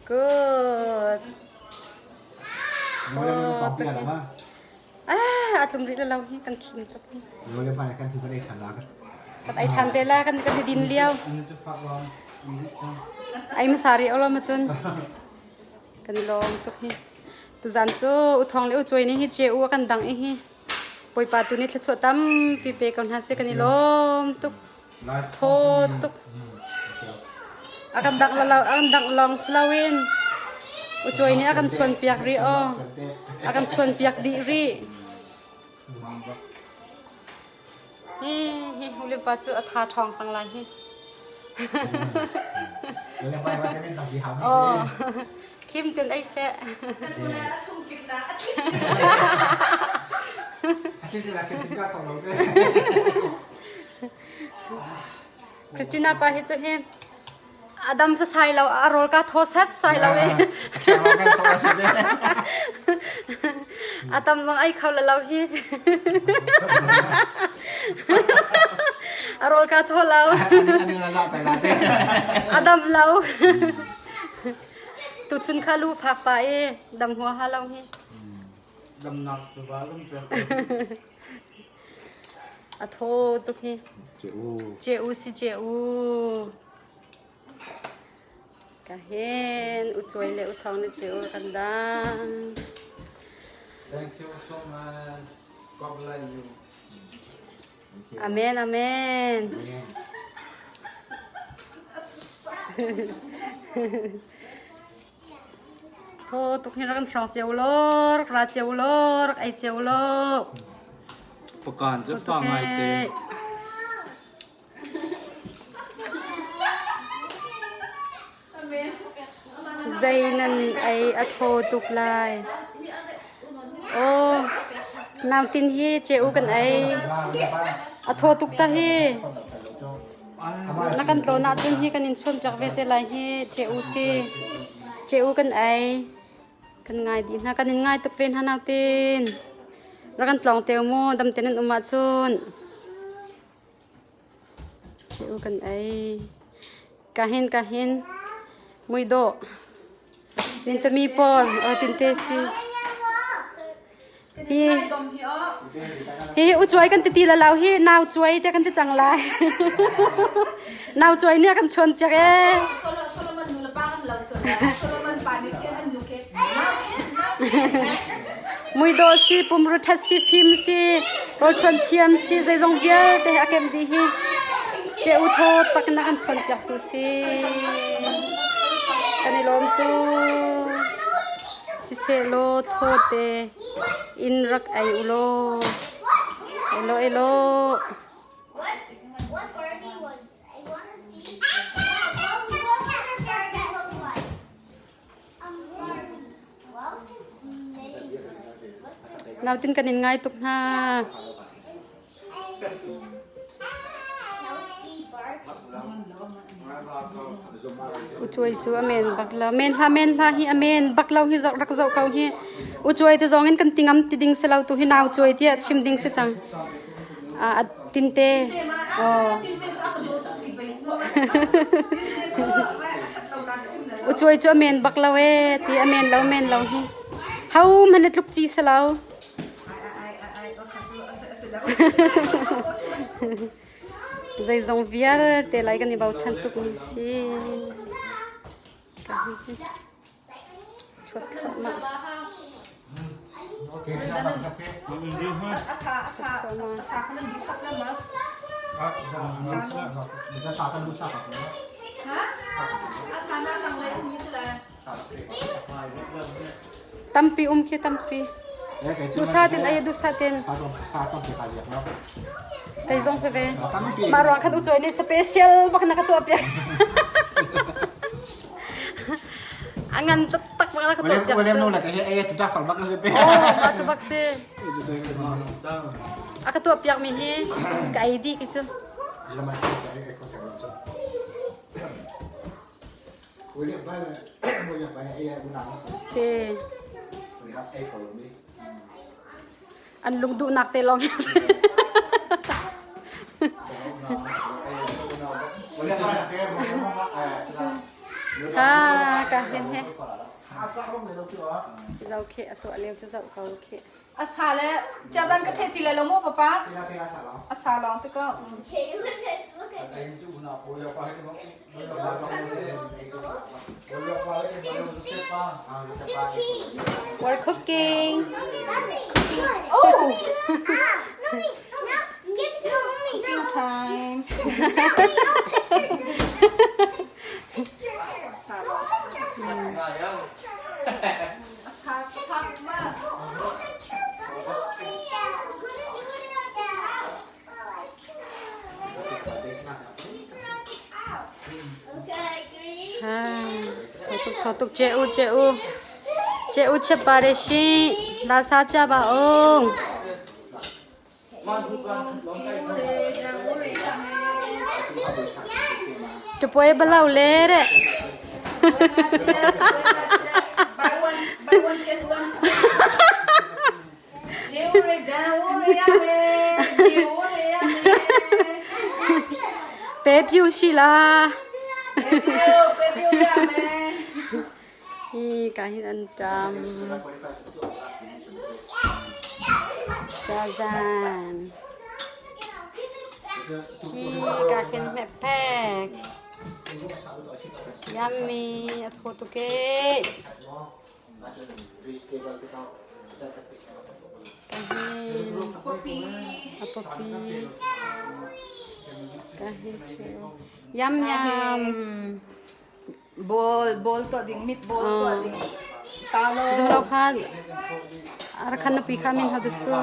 Good. Ah, a tlum rih lo hi kan khim tuk hi. Kan ai ṭhan te la kan kan i din lio. Ai hmasa rih lo ma cun. Kan i lawm tuk hi. Tuzan cu u thong le u cuai nih hi ce u a kan dang i hi. Bawipa tu nih thluachuah tampi pe ko hna seh kan i lawm tuk. Thaw tuk. A kan dangh lo, a kan dangh lawng si loin u cuai nih a kan chuan piak rih aw. A kan chuan piak dih rih. Hi hi William pa cu a tha ṭhawng cang lai hi. Oh, khim ten ei seh. Christina pa hi cu hi Adam sa sai lo a rawl ka thaw set sai lo e. A tam zong ai kho la lo hi. A rawl ka thaw lo. A dam lo. Tuchun kha lu fak pa e dam hua ha lo hi. Damnak cu va kan pek. A thaw tuk hi. Ce u si ce u. Ka hin u cuai le u thong na ce u kan dang. Thank you so much. God bless you. Amen amen. Thaw tuk hin rak kan hrawng cio law, rak ra cio law, rak ei cio law. Pakan cu fa ngai te. Zei nan ei a thaw tuk lai. Aw, nautin hi ceu kan ei. A thaw tuk ta hi. Na kan tlawn ahcun hi kan in chawnpiak ve te lai hi ceu si. Ceu kan ei. Kan ngai dih hna. Kan in ngai tuk ve hna nautin. Rak kan tlawng te mu dam te nan um ahcun. Ceu kan ei. Ka hin ka hin. Muidawh. Nintami pawl tinte si. Hi hi u cuai kan ti ti la lo hi nau cuai te kan ti cang lai. Nau cuai nih a kan chawn piak ee. Solomon nu le pa kan lo Solomon pa nih khin an nu khi Muidawh si, pumru ṭhat si, fim si, rawlchuan thiam si, zeizong vialte hi a kemh dih hi. Ce u thaw tak in a kan chawn piak tu si. Kan i lawm tu. Siseh law thaw te in rak ei u law. Elaw elaw. Nautin kan in ngai tuk hna. Ucuai cu a men bak lo. Men hla men hla hi a men bak lo hi rak zoh ko hi. Ucuai te zong in kan tingam ti ding si lo tu hi nau cuai tiah chim ding si cang. A tinte. Oh. Ucuai cu a men bak lo ee ti a men lo men lo hi. Ho hmanh na tluk ci si lo. Zeizong vialte lai kan i bochan tukmi si. Thuat thluahmah. Tampi um khi tampi. Dusa tin ai dusa tin. Kei zong se ve. Mah ruang khan u choi nih special bak na ka tuah piak. A ngan taktak bak na ka tuah piak. William no la ka hi ai ta fal bak se te. Oh, mah cu bak si. A ka tuah piak mi hi ka ei dih ki cu. Si. An lungduhnak te lawng hi a si. Ha ka hin he. Zau khe a tuah lio cu zoh ko khe. A sa le chazan ka the ti lai lo mu papa. A sa lawng te ko. We're cooking. Oh! Cooking time. Tho tuk che u che u che u che pare shi la sa cha ba ong Tupoe balau le re. Buy one, buy one get one. Pe pyu si la. Hi ka hin an tam. Chazan. Khi ka khin me pek. Yummy a tho tu ke. Yum yum. Ball ball tuah ding meatball tuah ding. Talo. Zumlo kha arakhan na pi kha min hau su.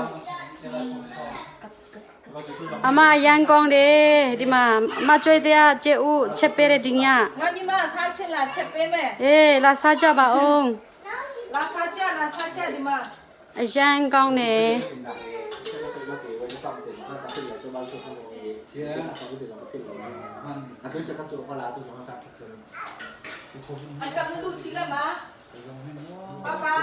Ama yang kong de di ma ma choi de a che u che pe re ding ya. Nga ni ma sa chen la che pe me. Eh la sa cha ba ong. La sa cha la sa cha di ma. Yang kong ne. An kam na lu chi la ma. Papa.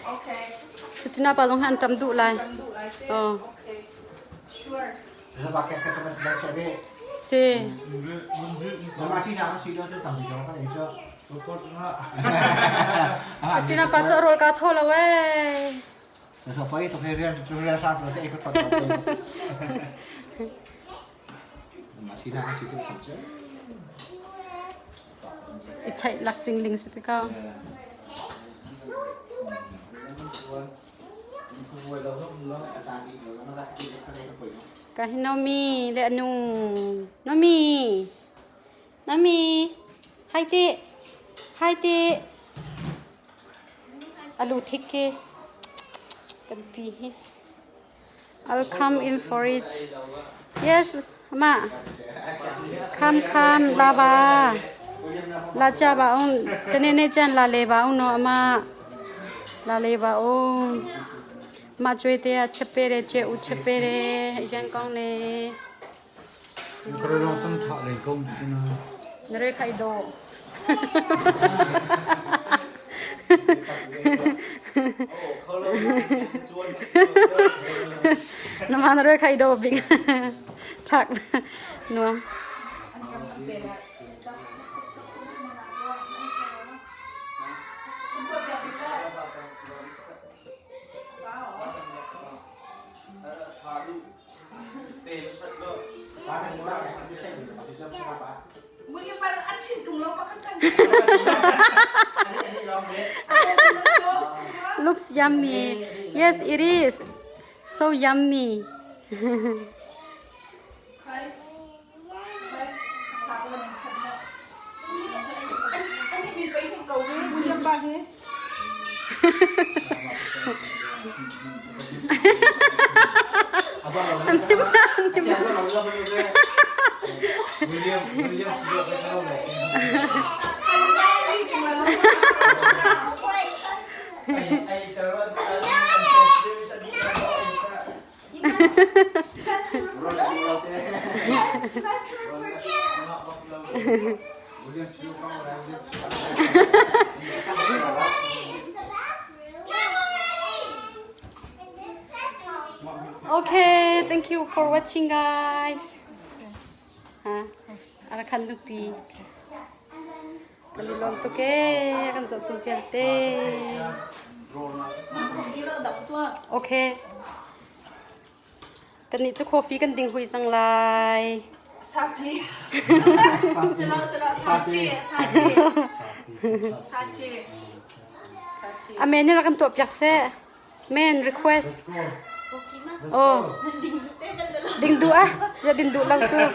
Okay. Tina pa zong han tam duh lai. Tam duh lai te. Oh. Okay. Sure. Si. Tina pa cu rawl ka tho lo ee. I chaih lak cingling si te ko. Ka hi Nomi le anu. Nomi. Nomi. Hai ti. Hai ti. Alu thik ki. Kan pi hi. I'll come in for it. Yes, ma. Come, come, la ba. La cha ba ung. Tene ne chan la le ba ung no ama. La le ba ung. Ma chui te a chepe re che u chepe re yang kong ne. Na re khai do. Na ma na re khai do bing. Thak nuam. Looks yummy. Yes, it is. So yummy. Okay, thank you for watching guys. Ha, ara khan nupi. Kan i lawm tuk ee, kan zoh tu vialte. Okay. Kannih cu coffee kan ding hui cang lai. Sapi. Sila sila sachi sachi sachi sachi. Amen nih rak kan tuah piak seh. Men request. Oh. Ding duh ah. Ya din duh lo cu.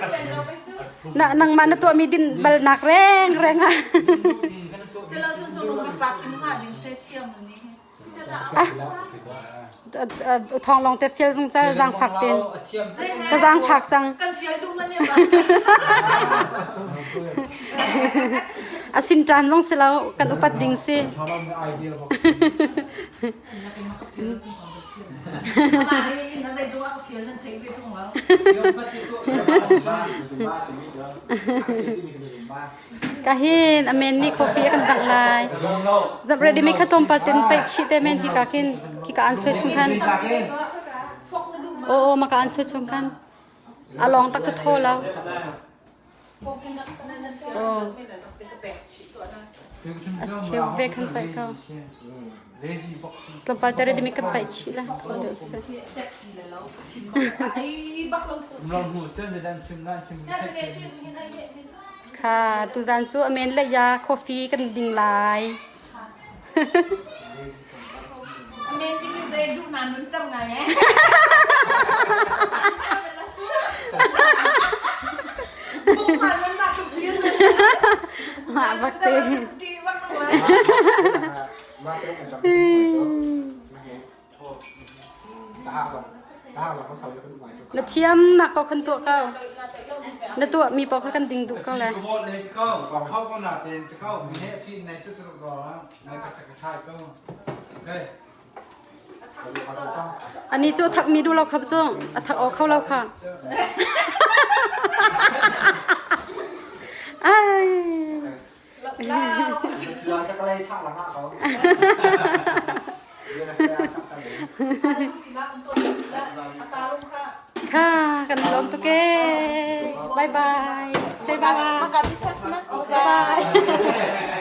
Na nangmah na tuahmi din bal nak reng reng ah. Sila cun cung bik pa kim nga ding se thiam ni. Thawng lawng te fial zungzal zaangfak ten. Ka zaangfak cang. Kan fial duh man A sin ṭan zong si lo kan upat ding si. Ka hin amen nih coffee a kan dangh lai. Zap ready mi kha tlawmpal ten paih chih te men hika khin hika an sui chung khan. Aw aw maka an sui chung khan. A lawng tak cu thaw lo. Aw. A cheu ve khan paih ko. Tlawmpal te ready mi kan paih chih la thaw deuh si. Kha tuzaan cu a men le ya coffee kan ding lai. Men ti zei duh na nun ter ngai eh. Mah bak te. Na thiam nak ko khan tuah ko. Na tuah mi paoh kha kan ding duh ko le. Ani cu thak mi duh lo kha cung a thak aw kho lo kha. Ai. Kha kan lawm tuk ee. Bye bye. Say bye bye. Bye bye.